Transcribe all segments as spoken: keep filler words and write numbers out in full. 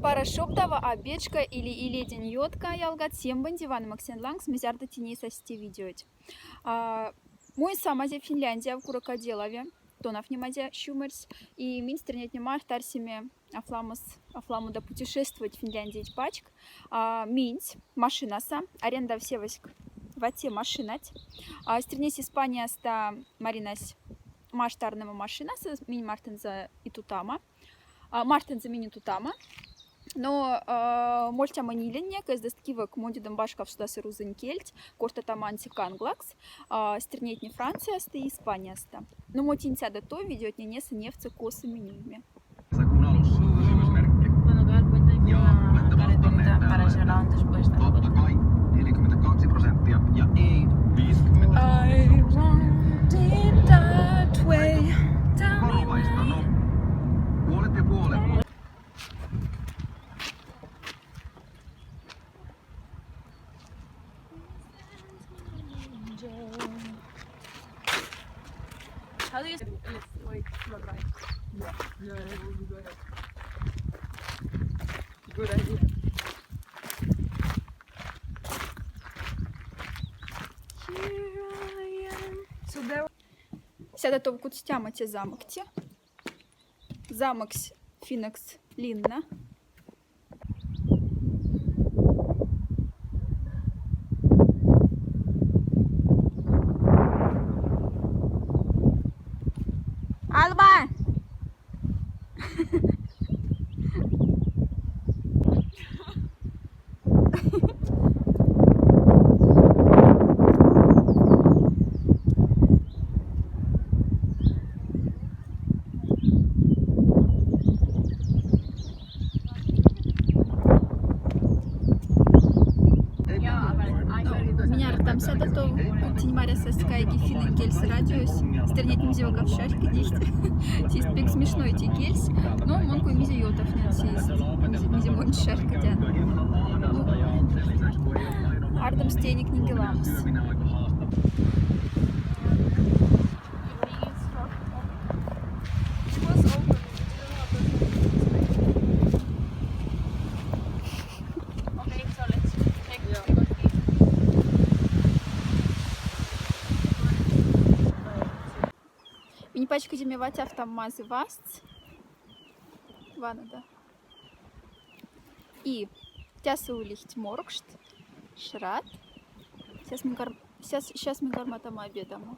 Пара шобдава, а бечка или иледень ётка, ялгат, сем бынди ванмоксен лангс, мзярда тиней састи видеоть. А, муйса мазя Финляндия в Куракаделове, тонаф немазя сюморсь, и минь стернетнема артарсиме афламос, афламода путешествовать Финляндиять пачк. А, минсь машинаса, аренда всевоськ вате машинать. А, стернесь Испанияста Маринась маштарнема машинаса, минь мартынза и тутама. А, мартынза минь и тутама. Но, а, мольтяма ниленне, кыздаст кивок мондидом башков судасы рузынь кельть, кортатама анси канглакс, а, стернетне Францияста и Испанияста. Но мотинь сяда то видеотненеса невтса коса минюйме. I want it that way. How do you... It's like, not right. Yeah, yeah, yeah, go ahead. Good idea. Here I am. So there... Сяда тов кутстяма те замокти. Замоксь финнокс Линна. Алба! Минь артам сяда тов, тинь марясасть кайги финн кельс радиось, стернетнемзевок ав шарькодихть. Сесть пек смешной те кельс, но мон кой мезе ётаф нянь сесть, мезе, мезе монь шарькодян. Ну, ардомс тейник нинге ламос. Минь пачкодеме вать афтам мазы вастц. Вана да. И тяса улихть моркшт, шрат. Сейчас мы гар-, сейчас, сейчас мы гарматом обедамо.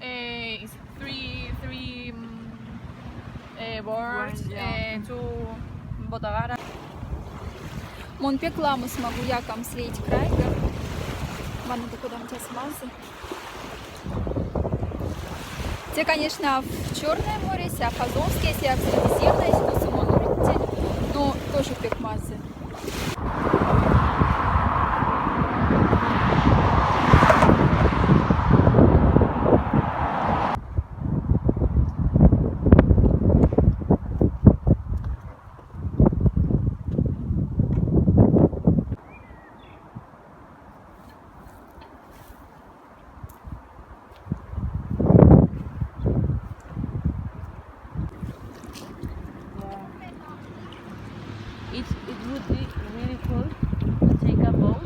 Э, it's three, three, м, э, boards, э, two ботагара. Мон пек ламос могу якам слеить крайга. Вана да кодам тяса мазы. Те, конечно, в Чёрное море, сяф Азовское, сяф Средиземное, сяф Симон Уртель, но тоже пек мазы. It, it would be really cool to take a boat.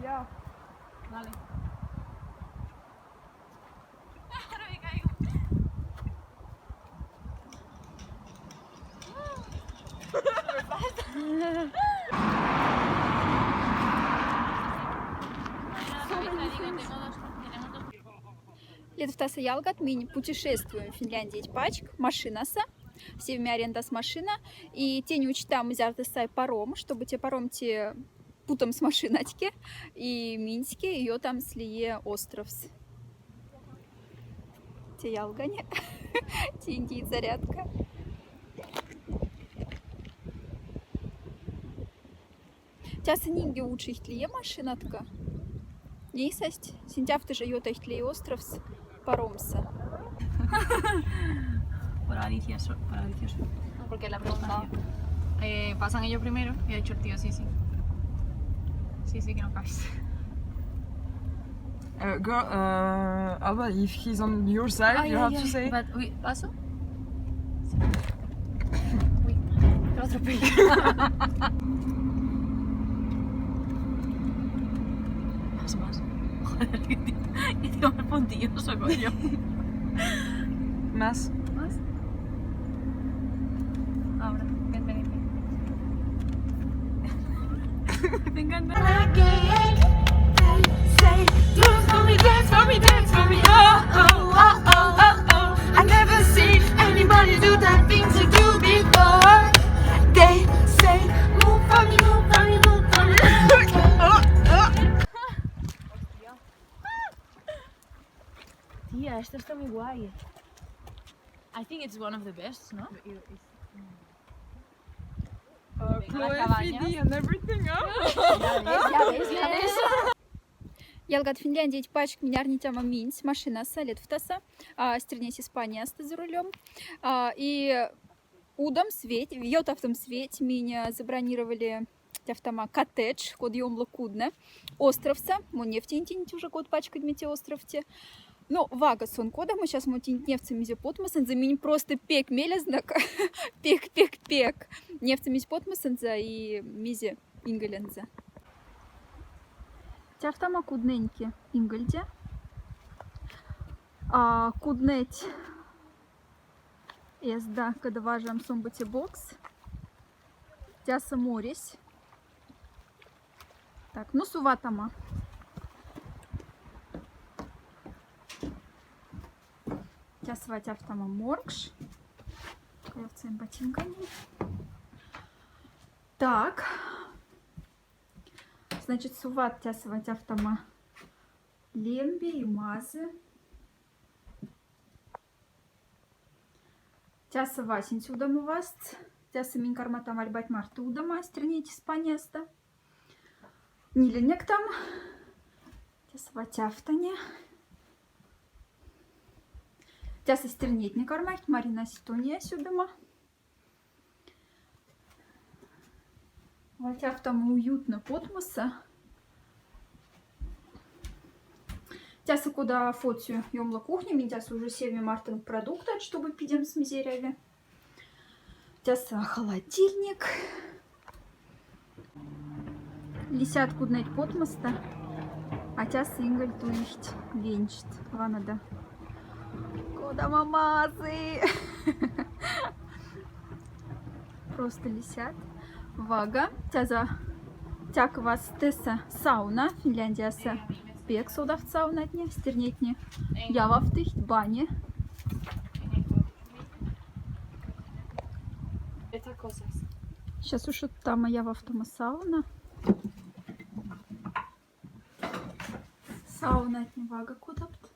Yeah. Vale. Ледфтаса ялгат минь путешествуем Финляндиять пачк машинаса, севме арендас машина, и тень учтам, мзярда сай паром, чтобы те паром те путомс машинатьке, и миньске, и ётамс лие островс. Те ялгане. Тинди зарядка. Тяса нинге учихтлие машинатка. Ней састь, сентябрь же йотайтлие островс паромса. Por Alicia, so- por Alicia, so- No, porque la pregunta. Eh, ¿pasan ellos primero? Y ha dicho el tío, sí, sí. Sí, sí, que no cabes. Uh, girl, uh, Alba, if he's on your side, you have to say. But, uy, ¿paso? Uy, lo atropellé. Más, más. Joder, que te, que te va a poner puntilloso, coño. Más. ¿Más? Ahora, ven, ven, ven. Me encanta. Say, dance for me, dance for me, dance for me. Oh, oh, oh, oh, oh, oh. I never seen anybody do that thing to do before. They say, move for me, move for me, move for me. Oh, oh. Tía, esto está muy guay. I think it's one of the best, ¿no? Uh, Chloe, F D and everything, huh? Ya ves, ya ves, ya ves. Ялгат, Финляндиять пачк минь арнитяма минсь машинаса, летфтаса, а, стернесь Испанияста за рулём. А, и удом светь, йотавтом светь, минь, а, забронировали тяфтама коттедж, кода ёмлы кудны островса. Мон нефть тинть уже код пачкодьме те островте. Ну, вага сон кода, мы сейчас мон тинть нефть мезе потмосонза, минь просто пек мелезна, пек, пек, пек. Нефть мезе потмосонза и мезе инголенза. Тяфтама кудненьки инголде. А, куднеть эзда, кода важам сомбате бокс. Тяса моресь. Так, ну суватама. Тяса ва тяфтама моркш. Каяфцен ботинками. Так. Значит, суват тяса ва тяфтама лембе и мазы. Тяса ва синь сюдама васт. Тяса минь карматама альбать марта удама, стернеть Испанияста. Ниленек там. Тяса ва тяфтане. Тяса стернетне кармайхть, Марина Ситония сюдама. Ва тяфтама уютно потмоса. Тяса кода фоци ёмлы кухня, минь тяса уже севи мартонк продуктат, чтобы пидемс мезе эряви. Тяса холодильник. Лисят куднеть потмоста, а тяса инголь туихть венчт. Вана да. Кода мазы! Просто лисят. Вага. Тяса тяк вастеса сауна. Финляндияса пек содавт саунатне, стернетне явавтыхть бане. Это косас. Сейчас уж тама явавтама сауна. Саунатне вага кодавт.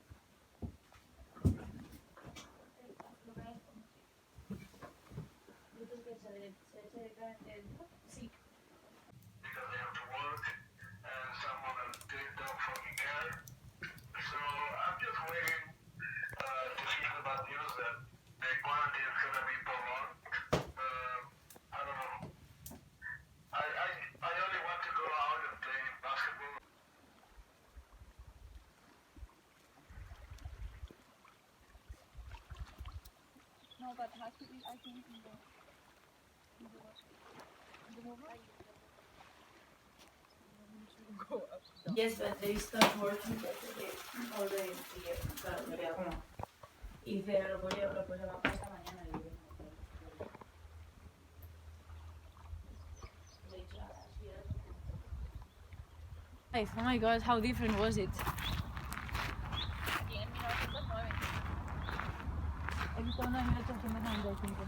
Because they have to work, and some of them, they don't fucking care. So I'm just waiting, uh, to hear the bad news that the quarantine is gonna be prolonged. Uh, I don't know. I, I, I only want to go out and play basketball. No, but hockey, I think, in the, in the, in the movie. Yes, but they start working yesterday, or they, yeah, but, yeah, como, y se lo voy a, lo voy a bajar esta mañana, y yo no puedo. Life. Oh my God, how different was it? He died in mil novecientos nueve. He died in mil ochocientos noventa y cinco.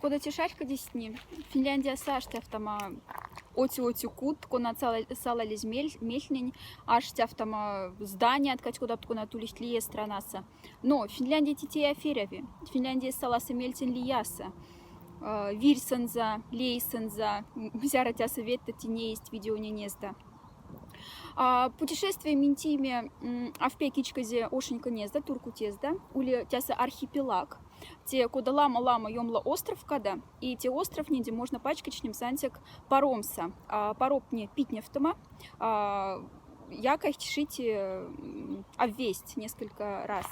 Кода те шарьхкодисни, Финляндияса аш тяфтама оти-оти кут, кона сала-, салализ мель-, мельтнень, аш тяфтама здания ткать, кода кона тулихть лия странаса. Но Финляндия титея феряви. Финляндия саласа мельтень лияса. Э, вирьсонза, лейсонза, м, зяратяса ветта тинеист видеоненезда. А, путешествие минь тиме, м, авпе кичкозе ошеньконезда, Туркутезда, ули тяса архипелаг. Те кода лама-лама ёмла остров када, и те остров нинде можно пачкачнем сантик паромса. А, паропне питневтома, а, якохть шити, м, обвесть несколько раз.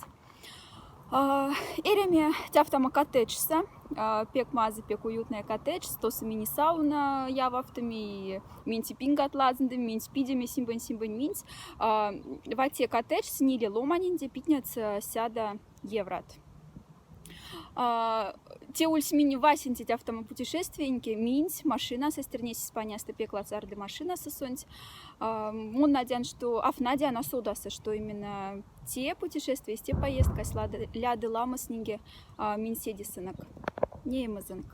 А, эряме тяфтама коттеджса, а, пек мазы, пек уютная коттедж, тоса мини сауна явавтоми, и минь типинга атлазынды, минь пидеме симбонь-симбонь минь. А, вате коттеджс ниле ломанинде питнятся сяда еврат. А, те ульсь минь васенце тяфтама путешествиеньке, минь машинаса, стернесь Испанияста пек лацарды машинаса сонть. А, мон надян, что, аф надян, а содаса, что именно те путешествия, те поездкась ляды, ляды ламос нинге, а, минь седисынок, неемезынк.